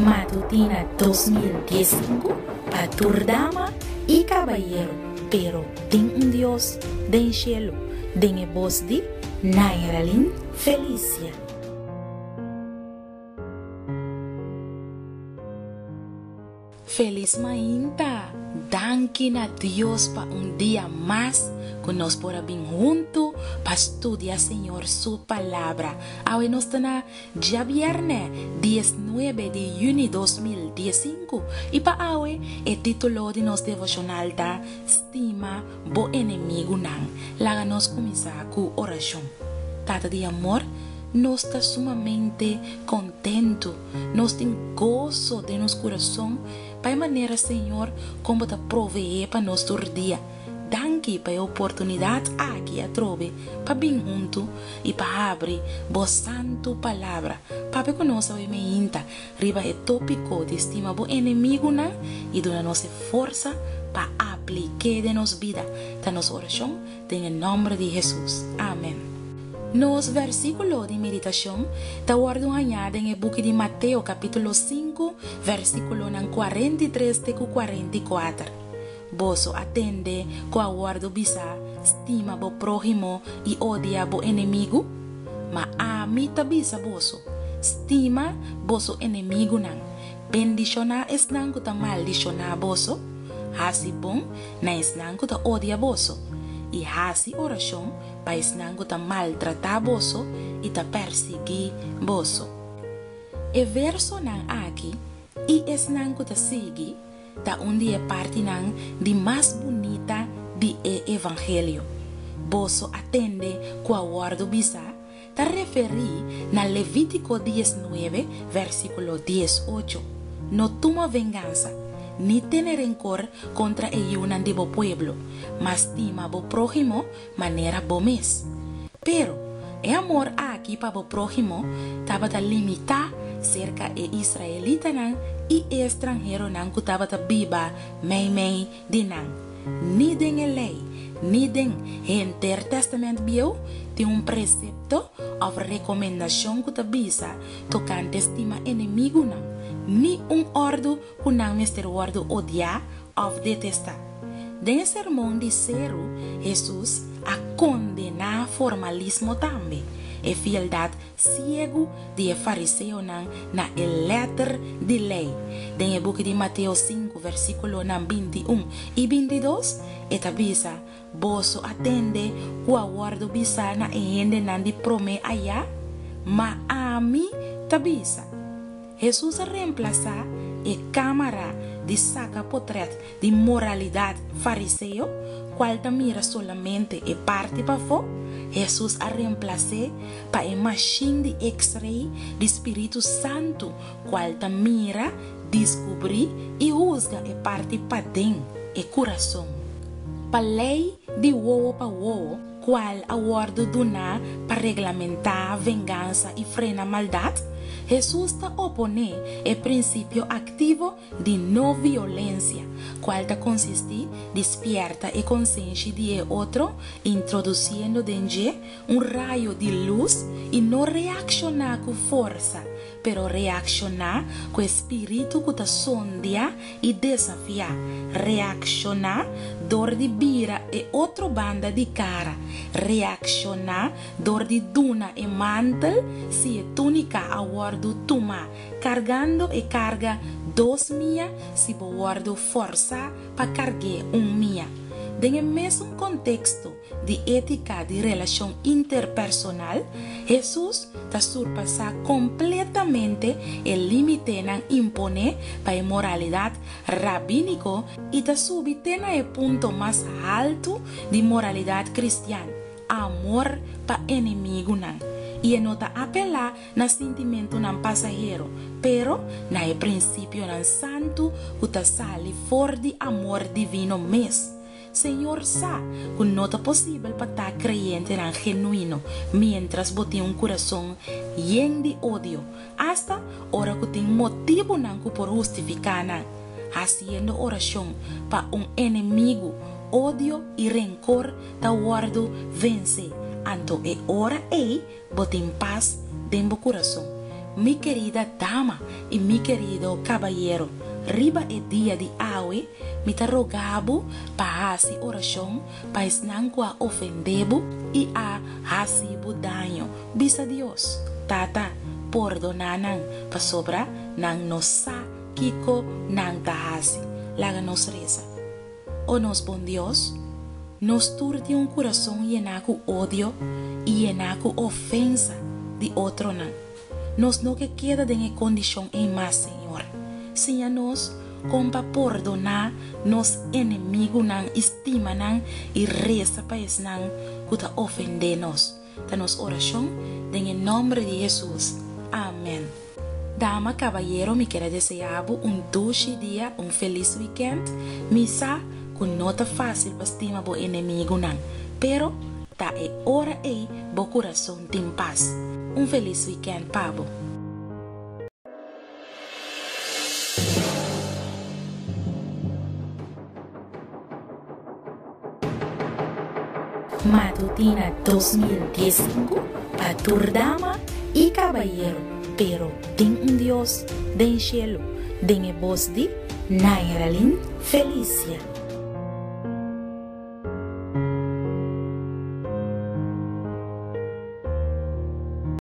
Matutina 2015 pa tur dama y cabayero, pero tin un Dios den cielo, den e bos di Nairalyn Felicia. Felis mainta! Danki na Dios pa un dia mas ku nos por a bin huntu pa studia Señor su Palabra. Awe nos ta na djabièrnè diesnuebe di yüni 2015 i pa awe e título di nos devoshonal ta Stima Bo Enemigunan. Laga nos kuminsá ku orashon. Tata di amor, nos ta sumamente kontentu. Nos tin goso den nos kurason pa e manera, Señor, kon Bo ta proveé pa nos tur dia. Danki pa e oportunidat aki atrobe pa bin huntu i pa habri Bo santu Palabra. Papia ku nos awe meinta riba e tópiko di stima bo enemigunan i duna nos e forsa pa aplik'é den nos bida. Ta nos orashon den e nòmber di Hesus. Amèn. Nos versíkulo di meditashon ta wòrdu hañá den e buki di Mateo kapítulo sinku, versíkulonan 43 te ku 44. Boso a tende ku a wòrdu bisá, Stima bo próhimo i odia bo enemigu? Ma ami ta bisa boso, Stima boso enemigunan, bendishoná esnan ku ta maldishoná boso, hasi bon na esnan ku ta odia boso, i hasi orashon pa esnan ku ta maltratá boso i ta persiguí boso. E versonan aki i esnan ku ta sigui ta un di e partinan di mas bunita di e evangelio. Boso a tende ku a wòrdu bisá ta referí na Levítiko diesnuebe versíkulo diesocho, No tuma vengansa, ni tene renkor kontra e yunan di bo pueblo, ma stima bo próhimo manera bo mes. Pero, e amor aki pa bo próhimo tabata limitá serka e israelitanan i e estranheronan ku tabata biba meimei di nan. Ni den e Lei, ni den henter Tèstamènt Bieu tin un presepto òf rekomendashon ku ta bisa tokante stima enemigunan, ni un òrdu ku nan mester wòrdu odiá òf detestá. Den e Sermon di Seru, Hesus a kondená formalismo tambe, e fieldat siegu di e fariseonan na e lèter di Lei. Den e buki di Mateo sinku, versíkulonan 21 i 22, e ta bisa, Boso a tende ku a wòrdu bisá na e hendenan di promé ayá, ma ami ta bisa. Hesus a remplasá e kámara di saka potrèt di moralidat fariseo, kual ta mira solamente e parti pafó, Hesus a remplas'é pa e mashin di x-ray di spiritu santu, kual ta mira, diskubrí i husga e parti paden, e kurason. Pa lei di wowo pa wowo, kual a wòrdu duná pa reglamentá vengansa i frena maldat, Hesus ta oponé e prinsipio aktivo di no violensia, kual ta konsistí di spièrta e konsenshi di e otro introdusiendo den dje un rayo di lus i no reakshoná ku forsa, pero reakshoná ku e spiritu ku ta sondia i desafiá, reakshoná dor di bira e otro banda di kara, reakshoná dor di duna e mantel si e túnika a wòrdu tumá, kargando e karga dos mia si bo wòrdu fòrsá pa karg'é un mia. Den e mesun konteksto, di étika di relashon interpersonal, Hesus ta surpasá kompletamente e límitenan imponé pa e moralidat rabíniko i ta subi te na e punto mas haltu di moralidat kristian, amor pa enemigunan. I e no ta apelá na sintimentunan pasahero, pero na e prinsipionan santu ku ta sali for di amor divino mes. Señor sa ku no ta posibel pa ta kreyentenan genuino miéntras bo tin un kurason yen di odio, asta ora ku tin motibunan ku por hustifiká nan. Hasiendo orashon pa un enemigu, odio i renkor ta wòrdu vense, anto e ora ei bo tin pas den bo kurason. Mi kerida dama i mi kerido kabayero, riba e dia di awe mi ta roga bo pa hasi orashon pa esnan ku a ofendé bo i a hasi bo daño. Bisa Dios, Tata, pordoná nan, pasobra nan no sa kiko nan ta hasi. Laga nos resa. O nos bon Dios, nos tur tin un kurason yená ku odio i yená ku ofensa di otronan. Nos no ke keda den e kondishon ei mas, Señor. Siña nos kon pa pordoná nos enemigunan i stima nan i resa pa esnan ku ta ofendé nos. Ta nos orashon den e nòmber di Hesus. Amèn. Dama, kabayero, mi kier a deseá bo un dushi dia, un felis wikènt. Mi sa ku no ta fásil pa stima bo enemigunan, pero ta e ora ei bo kurason tin pas. Un felis wikènt pa bo. Matutina 2015 pa tur dama i kabayero, pero tin un Dios den shelu, den e bos di Nairalyn Felicia.